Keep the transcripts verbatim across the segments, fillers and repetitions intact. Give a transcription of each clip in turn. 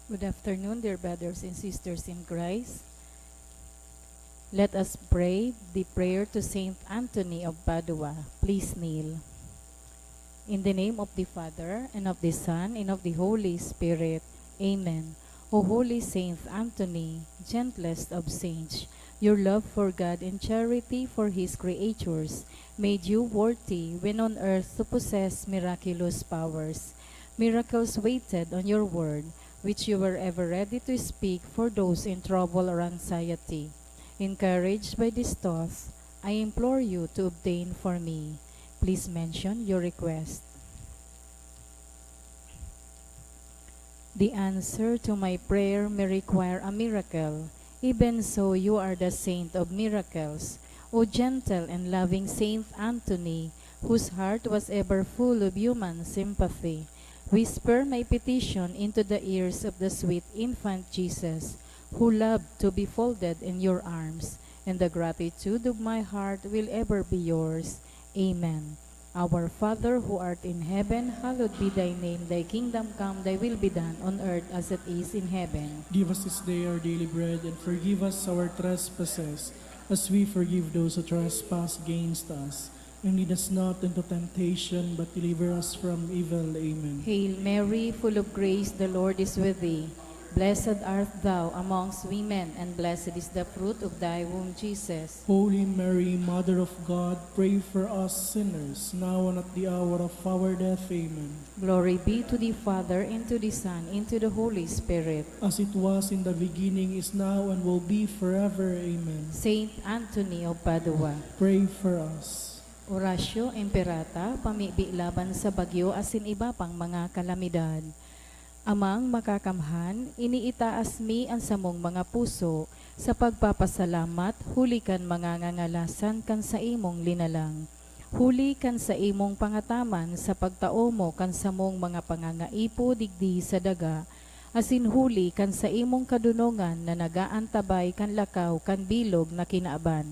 Good afternoon, dear brothers and sisters in Christ. Let us pray the prayer to Saint Anthony of Padua. Please kneel. In the name of the Father, and of the Son, and of the Holy Spirit. Amen. O Holy Saint Anthony, gentlest of saints, your love for God and charity for His creatures made you worthy when on earth to possess miraculous powers. Miracles waited on your word, which you were ever ready to speak for those in trouble or anxiety. Encouraged by this thought, I implore you to obtain for me. Please mention your request. The answer to my prayer may require a miracle. Even so, you are the saint of miracles. O gentle and loving Saint Anthony, whose heart was ever full of human sympathy, whisper my petition into the ears of the sweet infant Jesus, who loved to be folded in your arms, and the gratitude of my heart will ever be yours. Amen. Our Father who art in heaven, hallowed be thy name. Thy kingdom come, thy will be done on earth as it is in heaven. Give us this day our daily bread, and forgive us our trespasses, as we forgive those who trespass against us. And lead us not into temptation, but deliver us from evil. Amen. Hail Mary, full of grace, the Lord is with thee. Blessed art thou amongst women, and blessed is the fruit of thy womb, Jesus. Holy Mary, Mother of God, pray for us sinners, now and at the hour of our death. Amen. Glory be to the Father, and to the Son, and to the Holy Spirit. As it was in the beginning, is now, and will be forever. Amen. Saint Anthony of Padua. Pray for us. Oratio Imperata, pamibi laban sa bagyo asin iba pang mga kalamidad. Amang Makakamhan, iniitaas mi an samong mga puso sa pagpapasalamat huli kan mga ngangalasan kan saimong linalang, huli kan saimong pangataman sa pagtao mo kan samong mga pangangaipo digdi sa daga, asin huli kan saimong kadonongan na nag-aantabay kan lakaw kan bilog na kinaban.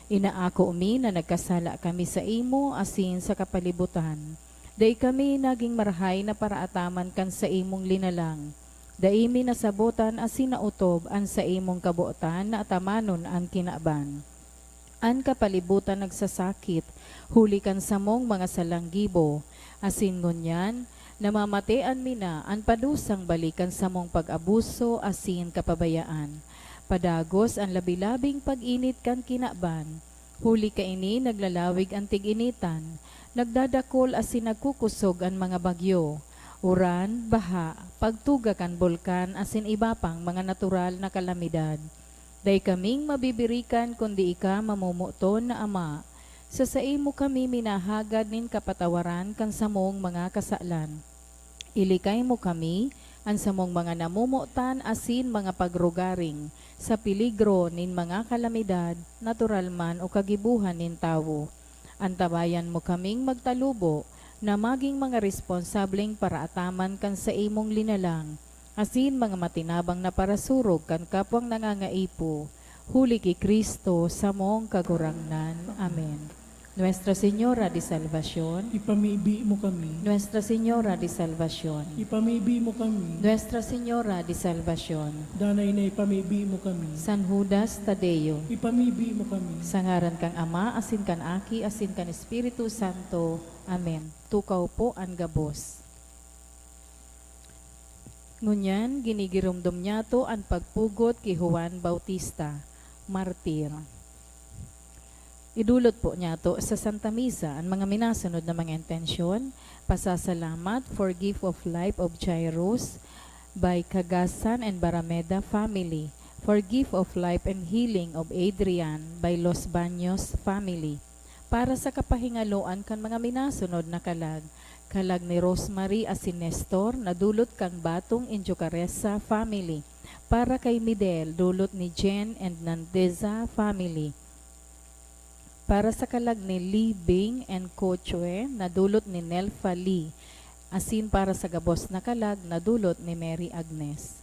Inaako mi na nagkasala kami saimo asin sa kapalibutan. Dai kami nagin marahay na paraataman kan saimong linalang. Dai mi nasabotan asin naotob an saimong kabotan na atamanon an kinaban. An kapalibutan nagsasakit, huli kan samong mga salang gibo. Asin ngunyan, namamatean mi na an padusang balik kan samong pag-abuso asin kapabayaan. Padagos an labi-labing pag-init kan kinaban. Huli kaini naglalawig an tig-initan, nagdadakol asin nagkukosog an mga bagyo, uran, baha, pagtuga kan bulkan asin iba pang mga natural na kalamidad. Dai kaming mabibirikan kundi ika, mamomoton na Ama. Sa saimo kami minahagad nin kapatawaran kan samong mga kasalan. Ilikay mo kami, an samong mga namomotan asin mga pagrugaring, sa peligro nin mga kalamidad, natural man o kagibohan nin tawo. Antabayan mo kaming magtalubo na magin mga responsableng paraataman kan saimong linalang, asin mga matinabang na parasurog kan kapwang nangangaipo, huli ki Cristo, samong Kagurangnan. Amen. Nuestra Señora de Salvacion. Ipamibi mo kami. Nuestra Señora de Salvacion. Ipamibi mo kami. Nuestra Señora de Salvacion. Danay na ipamibi mo kami. San Judas Tadeo. Ipamibi mo kami. Sa ngaran kan Ama, asin kan Aki, asin kan Espiritu Santo. Amen. Tukaw po an gabos. Ngunyan, ginigiromdom niyato an pagpugot ki Juan Bautista, martir. Idulot po niyato sa Santa Misa an mga minasunod na mga intensyon: pasasalamat for gift of life of Jairus by Cagasan and Barameda family, for gift of life and healing of Adrian by Los Baños family, para sa kapahingaloan kan mga minasunod na kalag, kalag ni Rosemary asin Nestor na dulot kan Batong Injocaresa family, para kay Midel, dulot ni Jen and Nandeza family, para sa kalag ni Lee Bing and Kochue na dulot ni Nelfa Lee, asin para sa gabos na kalag na dulot ni Mary Agnes.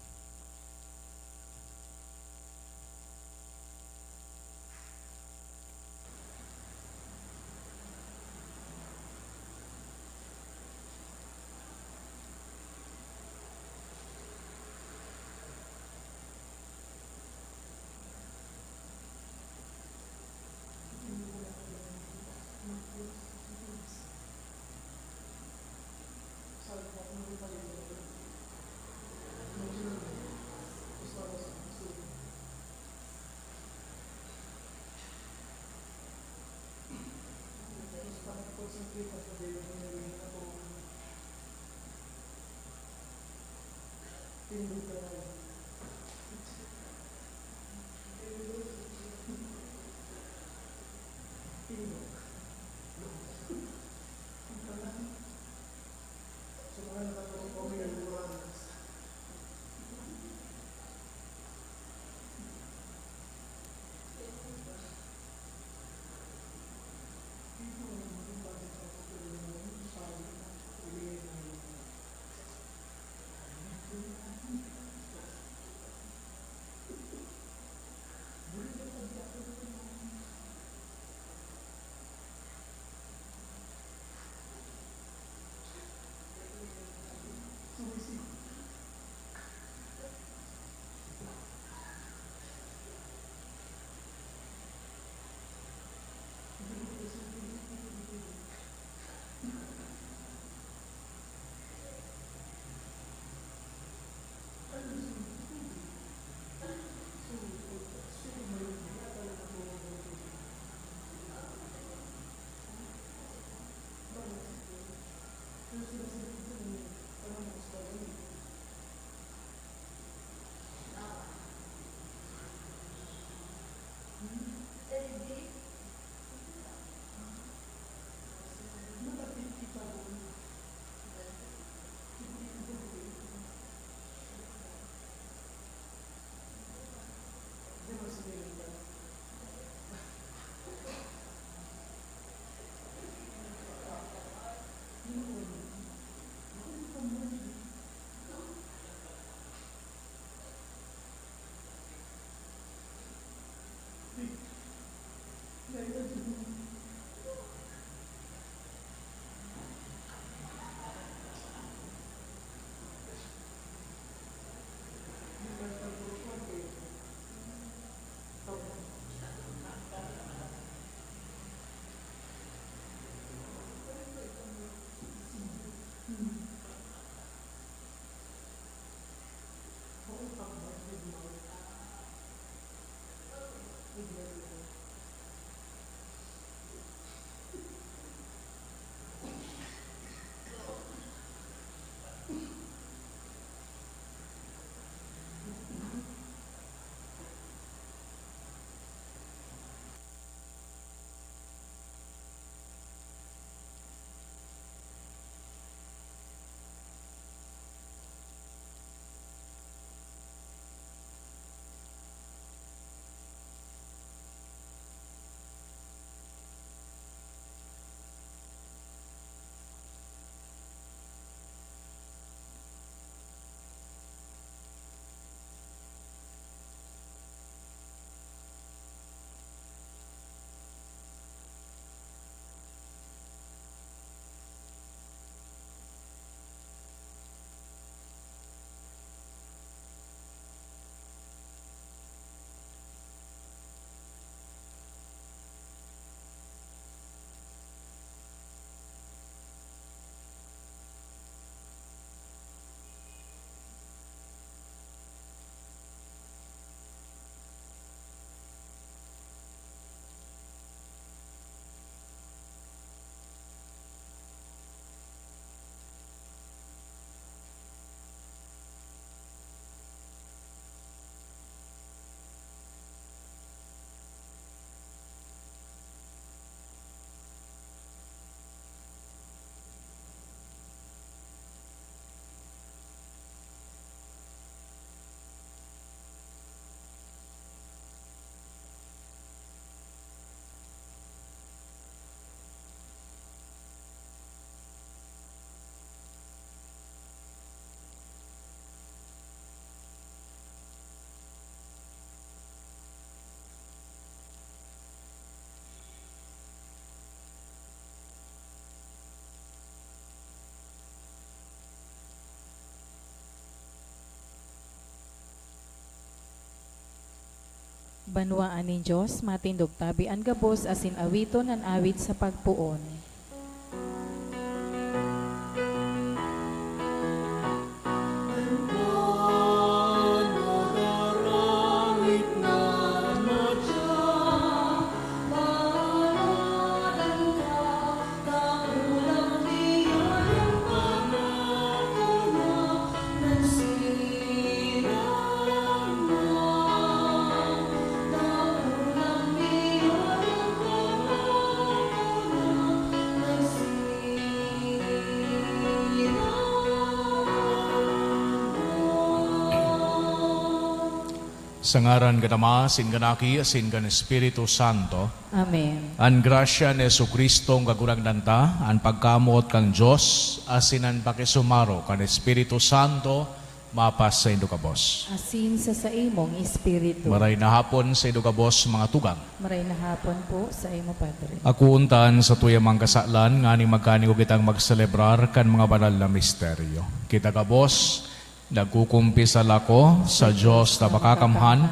Banwaan nin Dios, matindog tabi an gabos asin awiton an awit sa pagpoon. Sa ngaran kan Ama, asin kan Aki, asin kan Espiritu Santo. Amen. An grasya ni Jesu-Cristo, an Kagurangnan ta, an pagkamoot kan Dios, asin an pakisumaro kan Espiritu Santo, mapas saindo gabos. Asin sa saimong espiritu. Maray na hapon saindo gabos, mga tugang. Maray na hapon po sa imo, Padre. Akoon ta an satuyang mga kasalan, nganing magkanigo kitang magselebrar kan mga banal na misteryo. Kita gabos, nagkukumpisal ako sa Dios na makakamhan,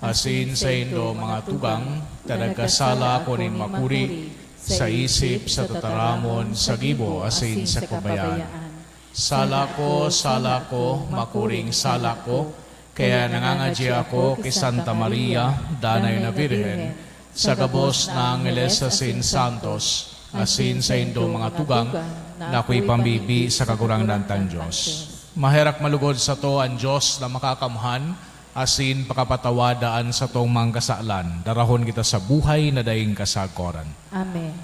asin saindo, mga tugang, ta nagkasala ako nin makuri, sa isip, sa tataramon, sa gibo, asin sa kabayaan. Sala ko, sala ko, makuring sala ko, kaya nangangadya ako ki Santa Maria, Danay na Birhen, sa gabos na angheles asin santos, asin saindo, mga tugang, na akoy pambibi sa Kagurangnan tang Dios. Maherak malugod sato an Dios na makakamhan, asin pakapatawada an satong mga kasalan. Darahon kita sa buhay na daing kasagkoran. Amen.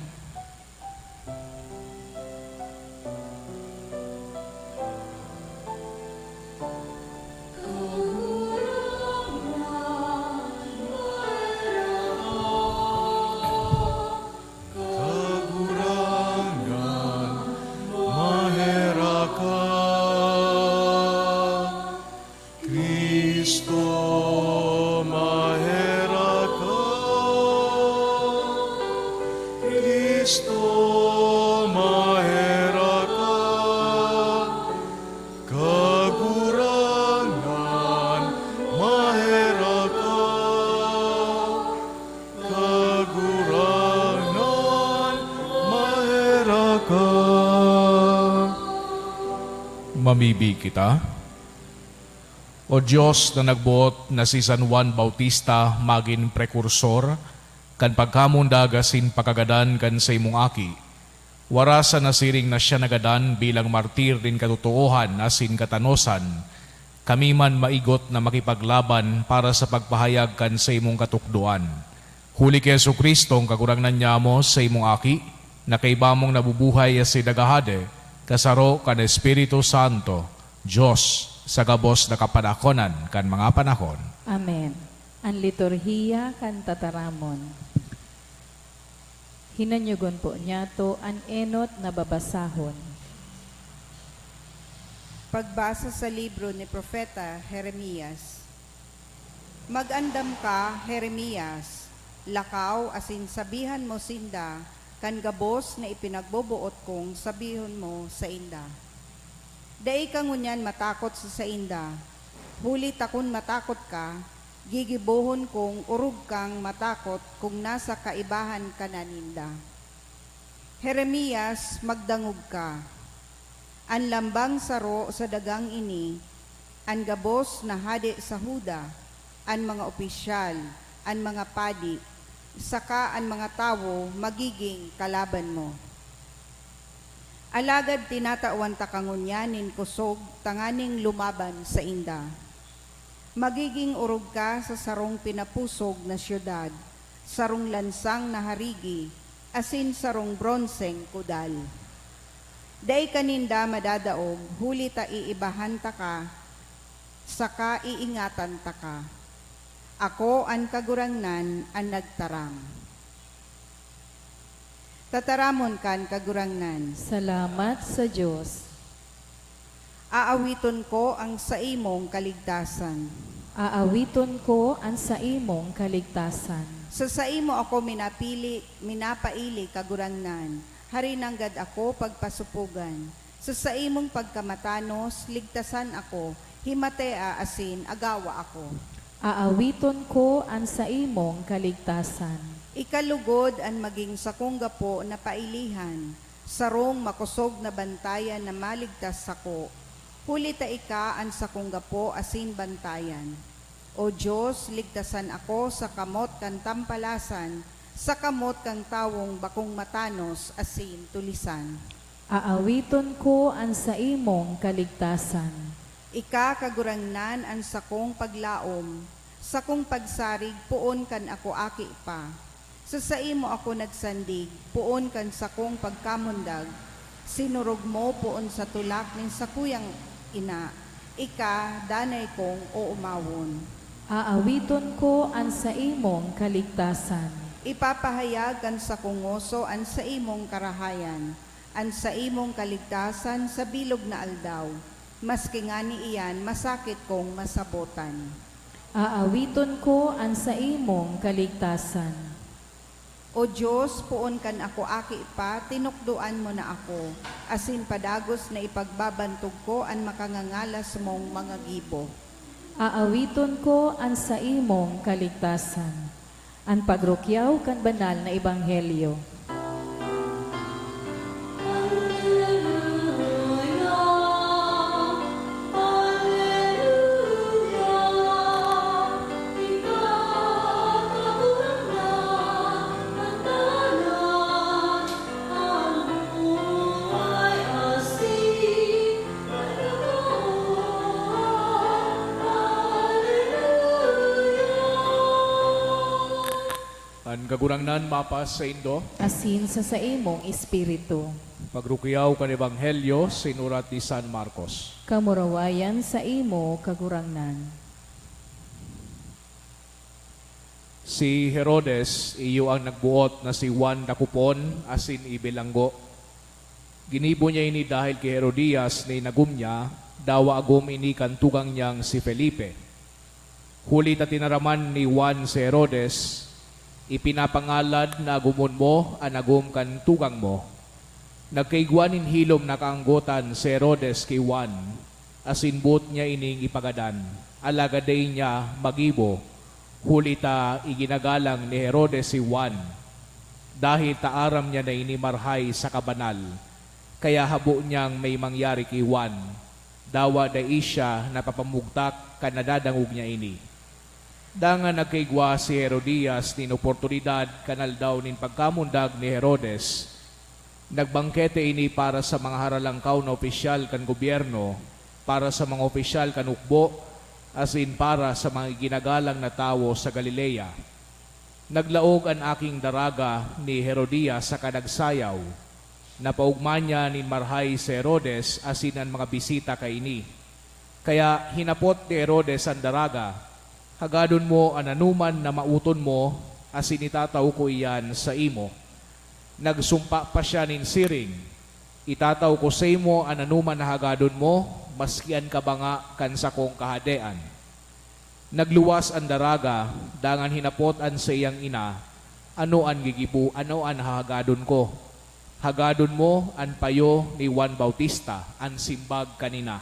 Kagurangnan, maherak ka. Cristo, maherak ka. Cristo, maherak ka. Kagurangnan, maherak ka. Kagurangnan, maherak ka. Mamibi kita. O Dios na nagboot na si San Juan Bautista magin prekursor kan pagkamundag asin pagkagadan kan saimong Aki, wara sana siring na siya nagadan bilang martir nin katotoohan asin katanosan, kami man maigot na makipaglaban para sa pagpahayag kan saimong katukdoan. Huli ki Jesu-Cristo, an Kagurangnan nyamo, saimong Aki, na kaiba mong nabubuhay asin naghahade, kasaro kan Espiritu Santo, Dios, sa gabos na kapanakonan kan mga panahon. Amen. An liturhiya kan tataramon. Hinanyogon po niyato an enot na babasahon. Pagbasa sa libro ni Propeta Jeremias. Mag-andam ka, Jeremias, lakaw asin sabihan mo sinda kan gabos na ipinagboboot kong sabihon mo sainda. Dai ka ngunyan matakot sa sainda, huli ta kun matakot ka, gigibohon kong orog kang matakot kun nasa kaibahan ka na ninda. Jeremias, magdangog ka. An lambang saro sa dagang ini, an gabos na hade sa Juda, an mga opisyal, an mga padi, saka an mga tawo magigin kalaban mo. Alagad tinatawan taka ngunyan nin kosog tanganing lumaban sainda. Magigin orog ka sa sarong pinapusog na syudad, sarong lansang na harigi, asin sarong bronseng kudal. Dai ka ninda madadaog, huli ta iibahan taka, saka iingatan taka. Ako an Kagurangnan an nagtaram. Tataramon kan Kagurangnan. Salamat sa Dios. Aawiton ko ang saimong kaligtasan. Aawiton ko an saimong kaligtasan. Sa saimo ako minapili, minapaili, Kagurangnan, hari nanggad ako pagpasupogan. Sa saimong pagkamatanos, ligtasan ako, himatea asin agawa ako. Aawiton ko an saimong kaligtasan. Ika lugod an magin sakong gapo na pailihan, sarong makosog na bantayan na maligtas sako, huli ta ika an sakong gapo asin bantayan. O Dios, ligtasan ako sa kamot kan tampalasan, sa kamot kan tawong bakong matanos asin tulisan. Aawiton ko an saimong kaligtasan. Ika, Kagurangnan, an sakong paglaom, sakong pagsarig poon kan ako aki pa. Sa saimo ako nagsandig poon kan sakong pagkamundag, sinurog mo poon sa tulak nin sakuyang ina, ika danay kong oomawon. Aawiton ko an saimong kaligtasan. Ipapahayag kan sakong ngoso an saimong karahayan, an saimong kaligtasan sa bilog na aldaw, maski ngani iyan masakit kong masabotan. Aawiton ko an saimong kaligtasan. O Dios, poon kan ako aki pa, tinukdoan mo na ako, asin padagos na ipagbabantog ko an makangangalas mong mga gibo. Aawiton ko an saimong kaligtasan. An pagrukyaw kan banal na ebanghelyo. An Kagurangnan mapasaindo. Asin sa saimong espiritu. Pagrukyaw kan Ebanghelyo sinurat ni San Marcos. Kamurawayan saimo, Kagurangnan. Si Herodes iyo an nagboot na si Juan dakopon asin ibilanggo. Ginibo niya ini dahel ki Herodias na inagom niya, dawa agom ini kan tugang niyang si Felipe. Huli ta tinaraman ni Juan si Herodes, "Ipinapangalad na agomon mo an agom kan tugang mo." Nagkaigwa nin hilom na kaanggotan si Herodes ki Juan, asin boot niya ining ipagadan, alagad dai niya magibo, huli ta iginagalang ni Herodes si Juan, dahel ta aram niya na ini marhay saka banal, kaya habo niyang may mangyari ki Juan. Dawa dai siya napapamugtak kan nadadangog niya ini. Dangan nagkaigwa si Herodias nin oportunidad kan aldaw nin pagkamundag ni Herodes. Nagbangkete ini para sa mga haralangkaw na opisyal kan gobyerno, para sa mga opisyal kan hukbo, asin para sa mga iginagalang na tawo sa Galilea. Naglaog an aking daraga ni Herodias saka nagsayaw. Napaogma niya nin marhay si Herodes asin an mga bisita kaini. Kaya hinapot ni Herodes an daraga, "Hagadon mo an anoman na maoton mo, asin itatao ko iyan saimo." Nagsumpa pa siya nin siring, "Itatao ko saimo an anoman na hagadon mo, maski an kabanga kan sakong kahadean." Nagluwas an daraga, dangan hinapot an saiyang ina, "Ano an gigibo, ano an hahagadon ko?" "Hagadon mo an payo ni Juan Bautista," an simbag kan ina.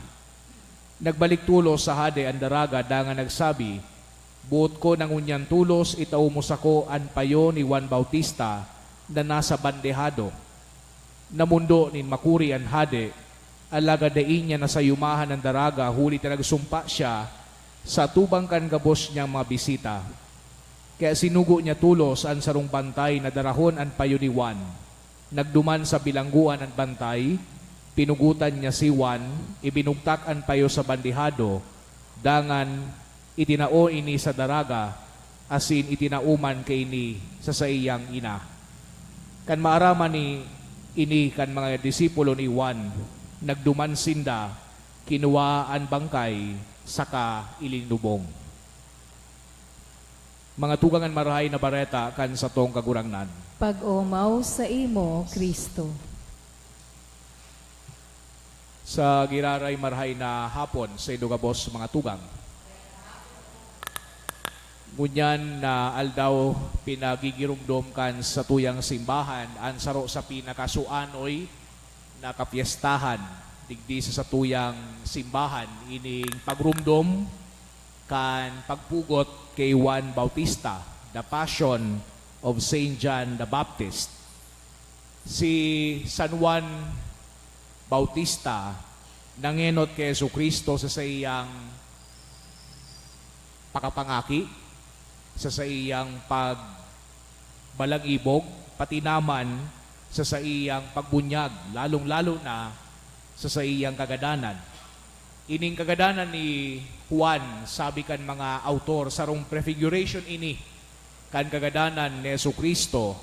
Nagbalik tolos sa hade an daraga dangan nagsabi, "Boot ko na ngunyan tolos itao mo sako an payo ni Juan Bautista na nasa bandehado." Namondo nin makuri an hade, alagad dai niya nasayumahan an daraga huli ta nagsumpa siya sa atubang kan gabos niyang mga bisita. Kaya sinugo niya tolos an sarong bantay na darahon an payo ni Juan. Nagduman sa bilanggoan an bantay, pinugotan niya si Juan, ibinugtak an payo sa bandehado, dangan itinao ini sa daraga, asin itinao man kaini sa saiyang ina. Kan maaraman ni ini kan mga disipulo ni Juan, nagduman sinda, kinua an bangkay, saka ilinubong. Mga tugang, an Marahay na Bareta kan satong Kagurangnan. Pag-omaw saimo, Cristo. Sa giraray, marahay na hapon saindo gabos, mga tugang. Ngunyan na aldaw, pinagigiromdom kan satuyang simbahan an saro sa pinakasuanoy na kapyestahan digdi sa satuyang simbahan, ining pagromdom kan pagpugot ki Juan Bautista, The Passion of Saint John the Baptist. Si San Juan Bautista nangenot ki Jesu-Cristo sa saiyang pakapangaki, sa saiyang pagbalangibog, pati naman sa saiyang pagbunyag, lalong-lalo na sa saiyang kagadanan. Ining kagadanan ni Juan, sabi kan mga awtor, sarong prefiguration ini kan kagadanan ni Jesu-Cristo,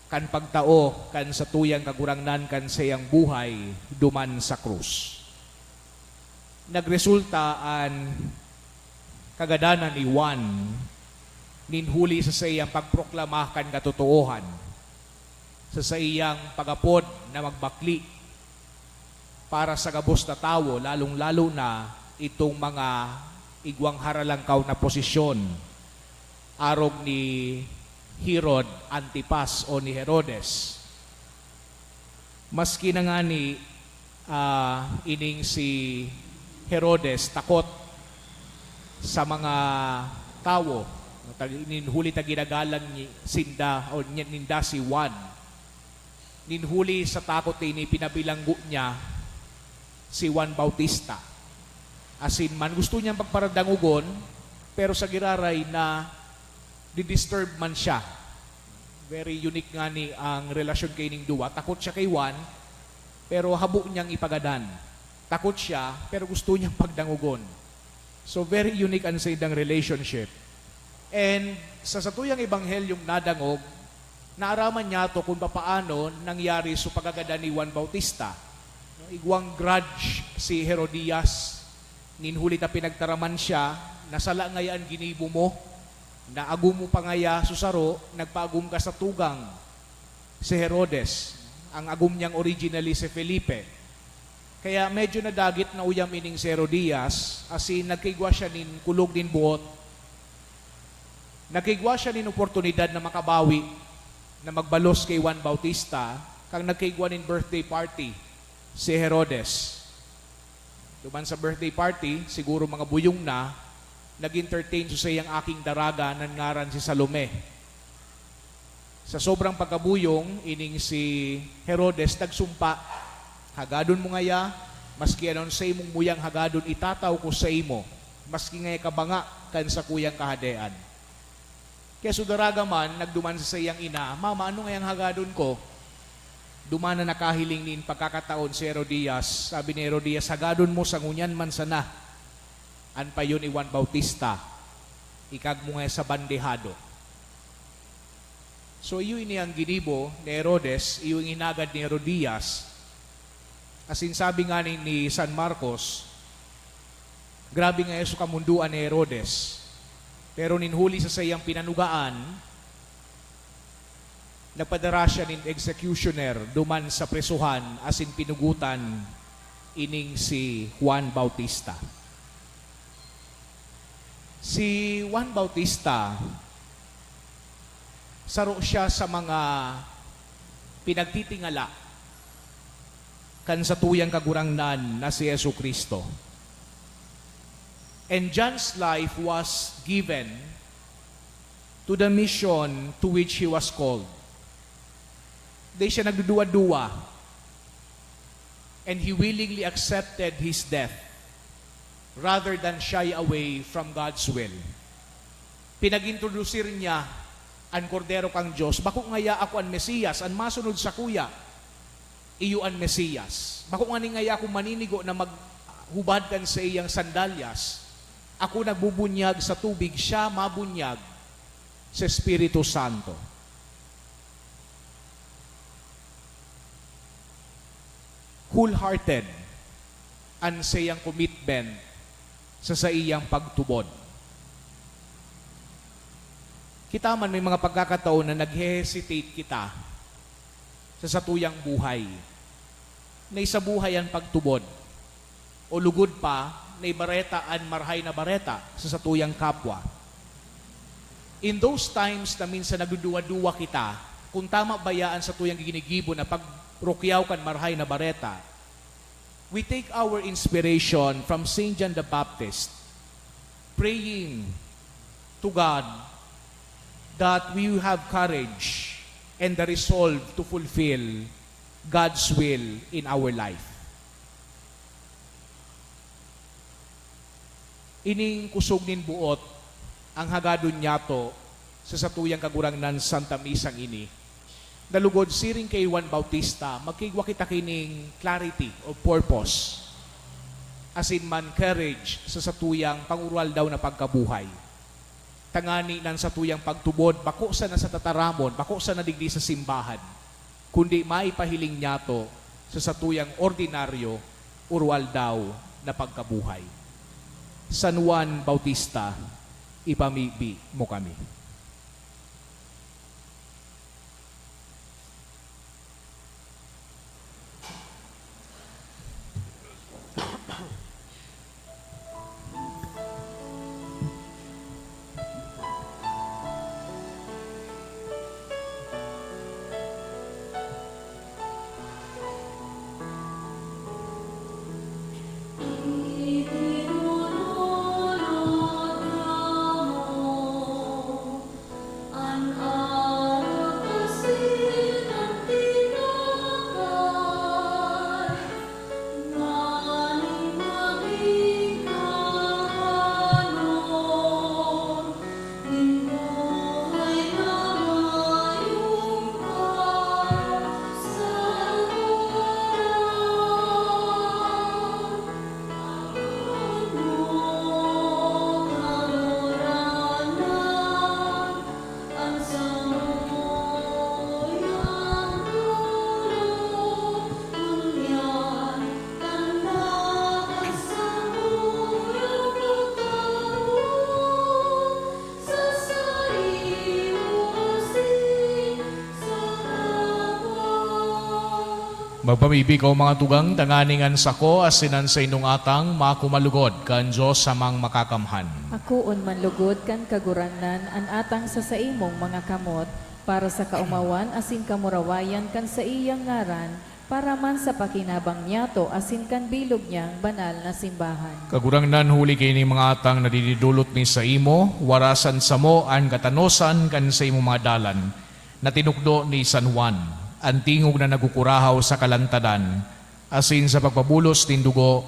kan pagtao kan satuyang Kagurangnan kan saiyang buhay duman sa krus. Nagresulta an Kagadanan ni Juan nin huli sa saiyang pagproklama kan katotoohan, sa saiyang pag-apod na magbakle para sa gabos na tawo, lalong-lalo na itong mga igwang haralangkaw na posisyon, arog ni Herod Antipas o ni Herodes. Maski na ngani, ah, ining si Herodes takot sa mga tawo, tag-, nin huli ta ginagalang ni-, sinda o ni-, ninda si Juan. Nin huli sa takot ini, pinabilanggo niya si Juan Bautista. Asin man, gusto niyang pagparadangogon, pero sa giraray na di-disturb man siya. Very unique ngani ang relasyon kaining duwa. Takot siya kay Juan, pero habo niyang ipagadan. Takot siya, pero gusto niyang pagdangogon. So, very unique ang saindang relationship. And sa satuyang ebanghelyong nadangog, naaraman niyato kung papaano nangyari so pagkagadan ni Juan Bautista. Igwang grudge si Herodias, nin huli ta pinagtaraman siya, na sala ngaya an ginibo mo, naagom mo pa ngaya so saro, nagpaagom ka sa tugang, si Herodes. Ang agom niyang originally si Felipe. Kaya medyo nadagit na uyam ining si Herodias, asin nagkaigwa siya nin kulog nin buot. Nagkaigwa siya nin oportunidad na makabawi, na magbalos kay Juan Bautista, kan nagkaigwa nin birthday party si Herodes. Duman sa birthday party, siguro mga buyong na, nag-entertain sa saiyang aking daraga na ngaran si Salome. Sa sobrang pagkabuyong, ining si Herodes nagsumpa, "Hagadon mo ngaya, maski ano an saimong muyang hagadon, itataw ko saimo, maski ngaya kabanga kan sakuyang kahadean." Kaya so daraga man nagduman sa saiyang ina, "Mama, ano ngayang hagadon ko?" Duman na nakahiling nin pagkakataon si Herodias. Sabi ni Herodias, "Hagadon mo sa ngunyan man sana an payo ni Juan Bautista, ikag mo ngaya sa bandehado." So, iyo ini ang ginibo ni Herodes, iyo ang hinagad ni Herodias. Asin sabi ngani ni San Marcos, grabe ngaya so kamundoan ni Herodes. Pero nin huli sa saiyang pinanugaan, nagpadara siya nin executioner duman sa presohan asin pinugotan ining si Juan Bautista. Si Juan Bautista, saro siya sa mga pinagtitingala kan satuyang Kagurangnan na si Jesu-Cristo. And John's life was given to the mission to which he was called. Di siya nagduduwa-duwa. And he willingly accepted his death rather than shy away from God's will. Pinag-introdusir niya an Kordero kan Dios. "Bako ngaya ako an Mesiyas, an masunod sakuya, iyo an Mesiyas. Bako ngani ngaya ako maninigo na maghubad kan saiyang sandalyas. Ako nagbubunyag sa tubig, siya mabunyag sa Espiritu Santo." Wholehearted an saiyang commitment sa saiyang pagtubod. Kita man, may mga pagkakataon na naghe-hesitate kita sa satuyang buhay. Naisabuhay an pagtubod, o lugod pa, naibareta an Marahay na Bareta sa satuyang kapwa. In those times na minsan nagduduwa-duwa kita kung tama baya an satuyang ginigibo na pagrukyaw kan Marahay na Bareta, we take our inspiration from Saint John the Baptist, praying to God that we have courage and the resolve to fulfill God's will in our life. Ining kusog nin buot ang hagadon niyato sa satuyang Kagurangnan Santa Misang ini. Na lugod, siring kay Juan Bautista, magkaigwa kita kining clarity of purpose, asin man courage sa satuyang pangurwaldaw na pagkabuhay. Tangani nan satuyang pagtubod, bako sana sa tataramon, bako sana digdi sa simbahan, kundi maipahiling niyato sa satuyang ordinaryo, urwaldaw na pagkabuhay. San Juan Bautista, ipamibi mo kami. Magpamibi kamo, mga tugang, tanganing an sako asin an saindong atang makumalugod kan Dios Amang Makakamhan. Akoon man lugod kan Kagurangnan an atang sa saimong mga kamot, para sa kaomawan asin kamurawayan kan saiyang ngaran, para man sa pakinabang niyato asin kan bilog niyang banal na simbahan. Kagurangnan, huli ki ining mga atang na dinidolot mi saimo, warasan samo an katanosan kan saimong mga dalan na tinukdo ni San Juan, an tingog na nagkukurahaw sa kalantadan, asin sa pagpabulos nin dugo,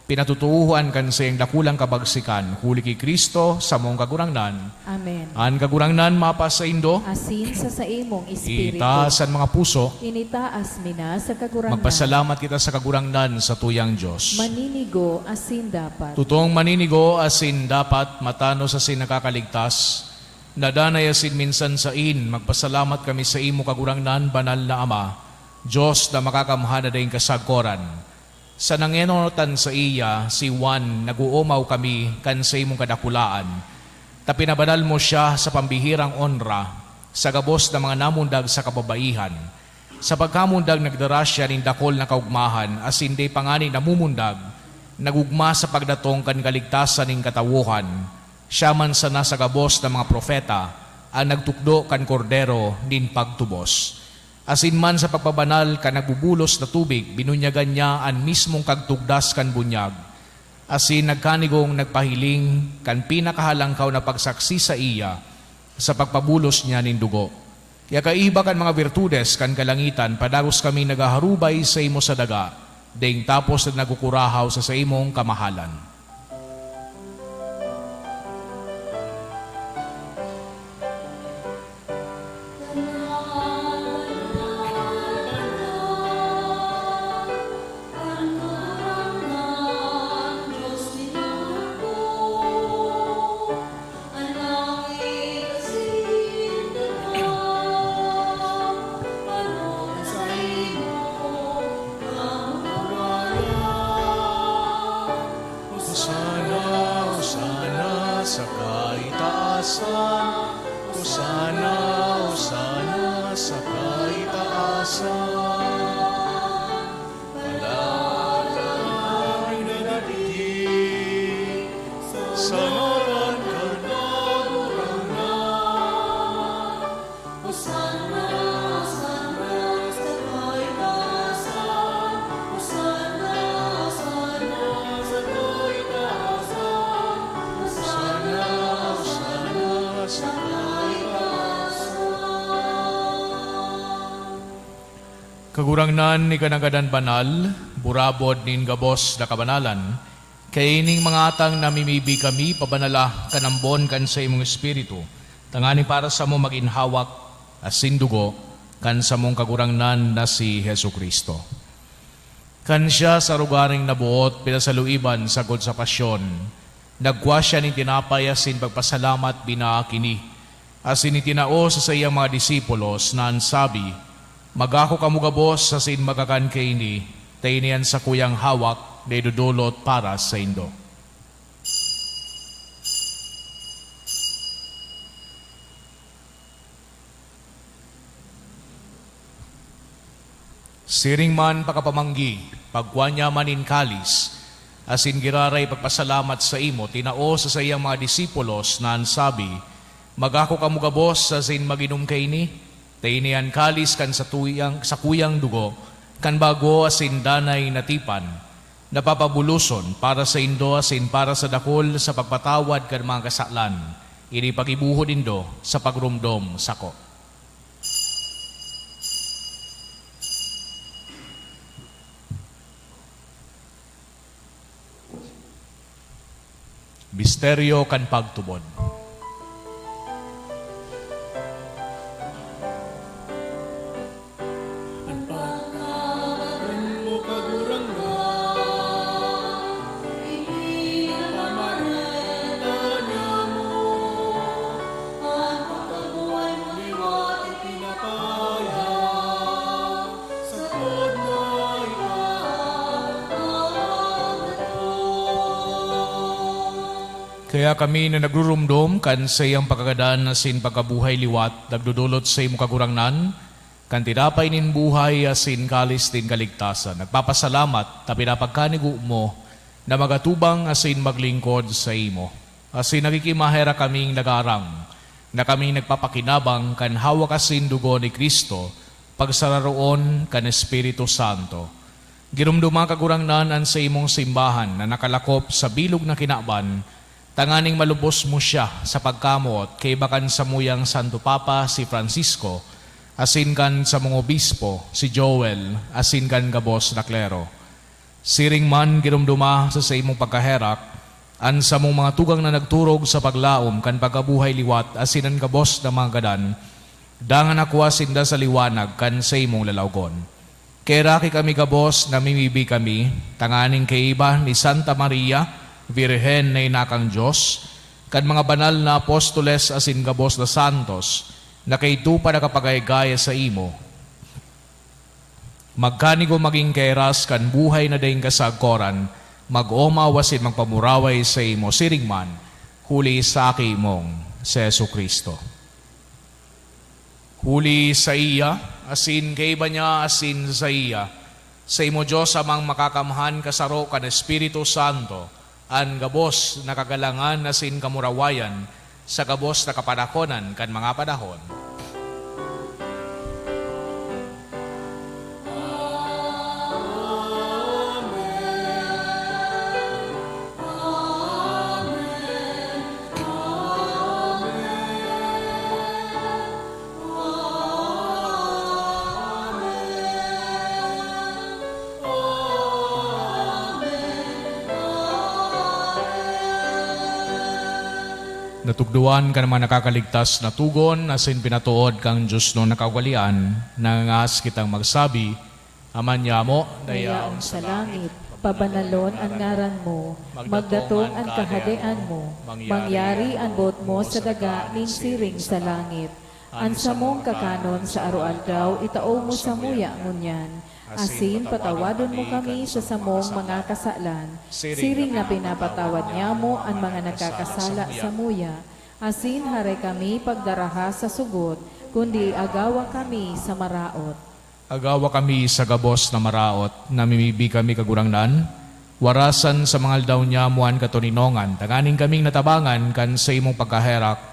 pinatotoohan kan saiyang dakulang kabagsikan, huli ki Cristo, samong Kagurangnan. Amen. An Kagurangnan mapasaindo. Asin sa saimong espiritu. Itaas an mga puso. Initaas mi na sa Kagurangnan. Magpasalamat kita sa Kagurangnan, satuyang Dios. Maninigo asin dapat. Totoong maninigo asin dapat, matanos asin nakakaligtas, nadanay asin minsan sain, magpasalamat kami saimo, Kagurangnan, Banal na Ama, Dios na Makakamhan na daing kasagkoran. Sa nangenotan saiya si Juan, nag-oomaw kami kan saimong kadakulaan, ta pinabanal mo siya sa pambihirang onra, sa gabos na mga namundag sa kababaihan. Sa pagkamundag, nagdara siya nin dakul na kaogmahan, asin dai pa ngani namumundag, nag-ogma sa pagdatong kan kaligtasan nin katawohan. Siya man sana sa gabos na mga propeta an nagtukdo kan Kordero nin pagtubos. Asin man sa pagpabanal kan nagbubulos na tubig, binunyagan niya an mismong kagtugdas kan bunyag, asin nagkanigong nagpahiling kan pinakahalangkaw na pagsaksi saiya sa pagpabulos niya nin dugo. Kaya kaiba kan mga birtudes kan kalangitan, padagos kaming naghaharubay saimo sa daga, daing tapos na nagkukurahaw sa saimong kamahalan. Hosana, Hosana sa kaitaasan. Hosana, Hosana sa kaitaasan. Palakpak na digdi sa ngaran kan Kagurangnan. Hosana, Hosana sa kaitaasan. Hosana, Hosana sa kaitaasan. Hosana, Hosana sa kaitaasan. Kagurangnan, ika na gadan banal, burabod nin gabos na kabanalan, kaya ining mga atang namimibi kami, pabanala kan ambon kan saimong Espiritu, tanganing para samo magin hawak asin dugo kan samong Kagurangnan na si Jesu-Cristo. Kan siya sa arogaring naboot, pinasaluiban sagkod sa pasyon, nagkua siya nin tinapay asin pagpasalamat, binaak ini, asin itinao sa saiyang mga disipulos na an sabi, "Magako kamo gabos asin magkakan kaini, ta ini an sakuyang hawak na idodolot para saindo." Siring man pakapamanggi, pagkua niya man nin kalis, asin giraray pagpasalamat saimo, tinao sa saiyang mga disipulos na an sabi, "Magako kamo gabos asin mag-inom kaini, ta ini an kalis kan satuyang, sakuyang dugo, kan bago asin danay na tipan, na papabuloson para saindo asin para sa dakul sa pagpatawad kan mga kasalan. Ini paggibohon nindo sa pagromdom sako." Misteryo kan pagtubod. An pagkamatay mo, Kagurangnan, ipinamarita niamo. An pagkabuhay mo liwat ipinapahayag. Kaya kami na nagruromdom kan saiyang pagkagadan asin pagkabuhay liwat, nagdodolot saimo, Kagurangnan, kan tinapay nin buhay asin kalis nin kaligtasan, nagpapasalamat ta pinapagkanigo mo na magatubang asin maglingkod saimo. Asin nakikimaherak kaming nagaarang na kaming nagpapakinabang kan hawak asin dugo ni Cristo, pagsararoon kan Espiritu Santo. Giromdoma, Kagurangnan, an saimong simbahan na nakalakop sa bilog na kinaban, tanganing malubos mo siya sa pagkamoot kaiba kan samuyang Santo Papa, si Francisco, asin kan samong obispo, si Joel, asin kan gabos na klero. Siring man, giromdoma sa saimong pagkaherak an samong mga tugang na nagturog sa paglaom kan pagkabuhay liwat asin an gabos na mga gadan, dangan nakua sinda sa liwanag kan saimong lalawgon. Kaheraki kami gabos, namimibi kami, tanganing kaiba ni Santa Maria, Birhen na ina kan Dios, kan mga banal na apostoles asin gabos na santos, na kaidto pa nakapagayagaya saimo, magkanigo magin kairas kan buhay na daing kasagkoran, mag-omaw asin magpamuraway saimo siring man, huli sa Aki mong si Jesu-Cristo. Huli saiya, asin kaiba niya, asin saiya, saimo, Dios Amang Makakamhan, kasaro kan Espiritu Santo, an gabos na kagalangan asin kamurawayan sa gabos na kapanahonan kan mga panahon. Natugdoan kan mga nakakaligtas na togon asin pinatood kan diosnon na kaugalean, nangangahas kitang magsabi, Ama niamo na yaon sa langit, pabanalon an ngaran mo, magdatong an kahadean mo, mangyari an boot mo sa daga nin siring sa langit. An samong kakanon sa aroaldaw itao mo samuya ngunyan, asin patawadon mo kami sa samong mga kasalan, siring na pinapatawad niamo an mga nagkakasala samuya, asin haray kami pagdaraha sa sugod, kundi agawa kami sa maraot. Agawa kami sa gabos na maraot, namimibi kami, Kagurangnan, warasan sa mga aldaw niamo an katoninongan, tanganing kaming natabangan kan saimong pagkaherak,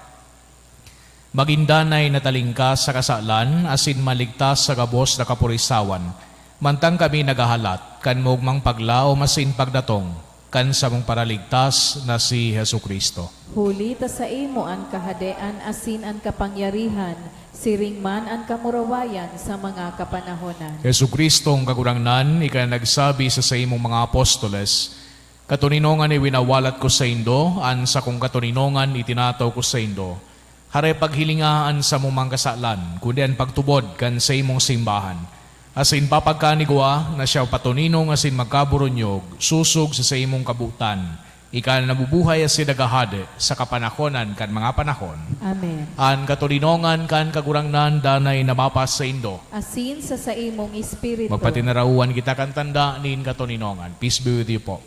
magin danay na talingkas sa kasalan asin maligtas sa gabos na kapurisawan, mantang kami naghahalat kan maogmang paglaom asin pagdatong kan samong Paraligtas na si Jesu-Cristo. Huli ta saimo an kahadean asin an kapangyarihan, siring man an kamurawayan sa mga kapanahonan. Jesu-Cristong Kagurangnan, ika na nagsabi sa saimong mga apostoles, "Katoninongan iwinawalat ko saindo, an sakong katoninongan itinataw ko saindo." Haray paghilinga an samong mga kasalan, kundi an pagtubod kan saimong simbahan. Asin papagkanigwa na siya patoninong asin magkaburunyog, sosog sa saimong kabotan. Ika na nabubuhay asin naghahade sa kapanahonan kan mga panahon. Amen. An katoninongan kan Kagurangnan danay na mapas saindo. Asin sa saimong espiritu. Magpatinarawan kita kan tanda nin katoninongan. Peace be with you po.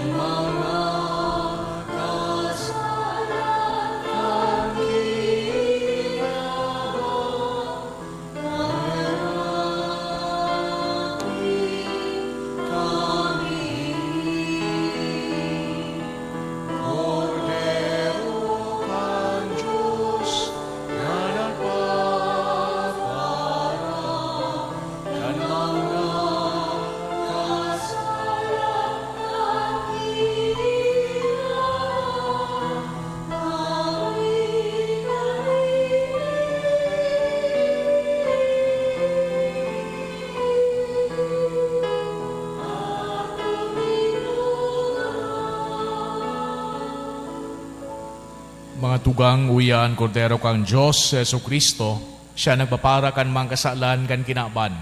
Mga kasalan kan kinaba, heraki kami. Kordero kan Dios na nagpapara kan mga kasalan kan kinaba. Mga tugang, uya an Kordero kan Dios, si Jesu-Cristo, siya nagpapara kan mga kasalan kan kinaban.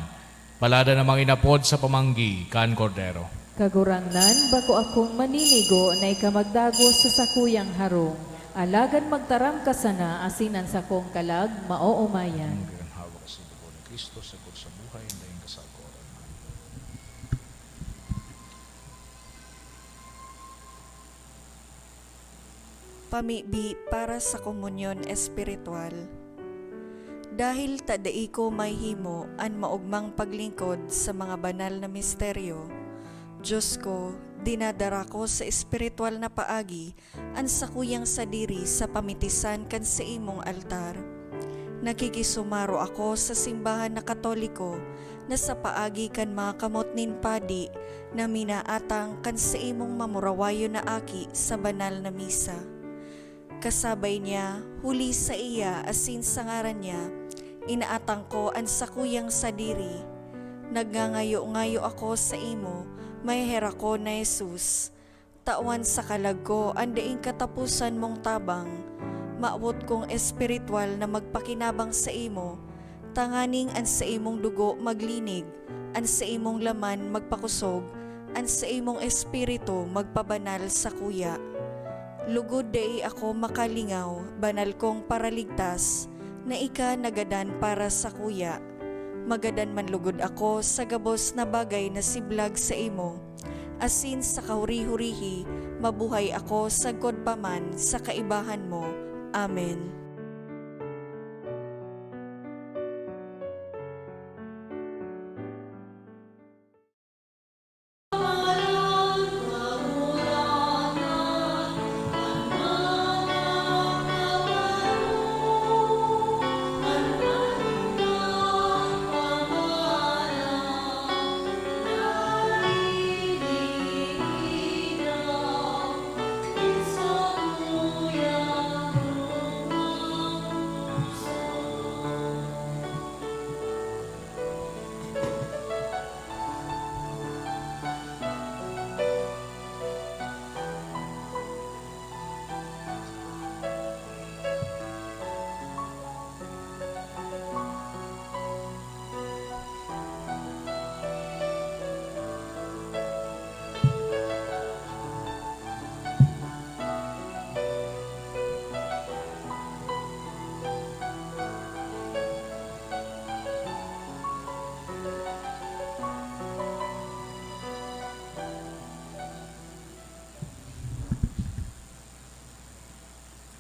Palada na mga inapod sa pamanggi kan Kordero. Kagurangnan, bako akong maninigo na ika magdagos sa sakuyang harong, alagad magtaram ka sana asin an sakong kalag maoomayan. Ang hawak sa dugo ni Cristo, sagkod sa buhay, ang daing kasagoran. Pamibi para sa komunyon espiritual. Dahil ta dai ko mahihimo an maogmang paglingkod sa mga banal na misteryo, Dios ko, dinadara ko sa espiritual na paagi an sakuyang sadiri sa pamitisan kan saimong altar. Nakikisumaro ako sa simbahan na Katoliko na sa paagi kan mga kamot nin padi na minaatang kan saimong mamurawayon na aki sa banal na misa. Kasabay niya, huli saiya asin sa ngaran niya, inaatang ko an sakuyang sadiri. Nagngangayo-ngayo ako saimo, maheherak ko na Jesus. Tawan sa kalag ko an daing kataposan mong tabang. Mawot kong espiritual na magpakinabang saimo, tanganing an saimong dugo maglinig, an saimong laman magpakosog, an saimong espiritu magpabanal sakuya. Lugod dai ako makalingaw, banal kong Paraligtas, na ika nagadan para sakuya. Magadan man lugod ako sa gabos na bagay na siblag saimo, asin sa kahuri-hurihi mabuhay ako sagkod pa man sa kaibahan mo. Amen.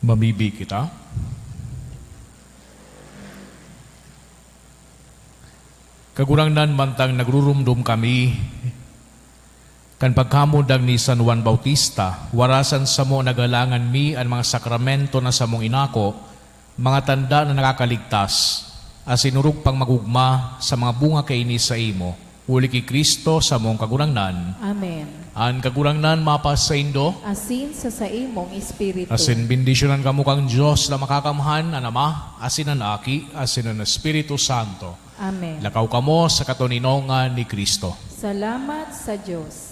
Mamibi kita. Kagurangnan, mantang nagrurumdom kami kan pagkamundag ni San Juan Bautista, warasan samo nagalangan mi an mga sakramento na samong inako, mga tanda na nakakaligtas, asin orog pang mag-ogma sa mga bunga kaini saimo, huli ki Cristo samong Kagurangnan. Amen. An Kagurangnan mapasaindo. Asin sa saimong espiritu. Asin bendisyonan kamo kan Dios na Makakamhan, an Ama, asin an Aki, asin an Espiritu Santo. Amen. Lakaw kamo sa katoninongan ni Cristo. Salamat sa Dios.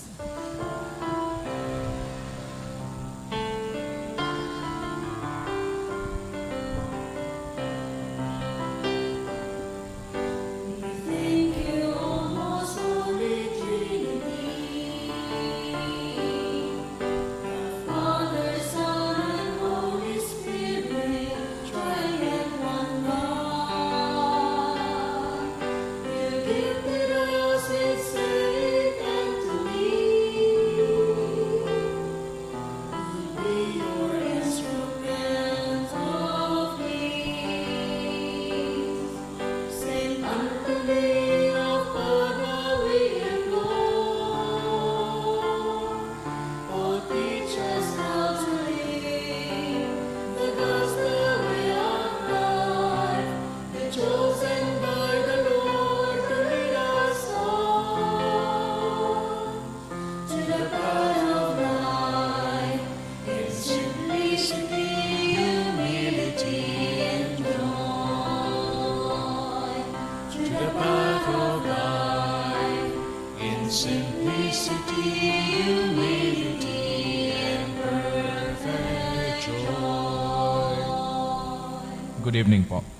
Good evening po.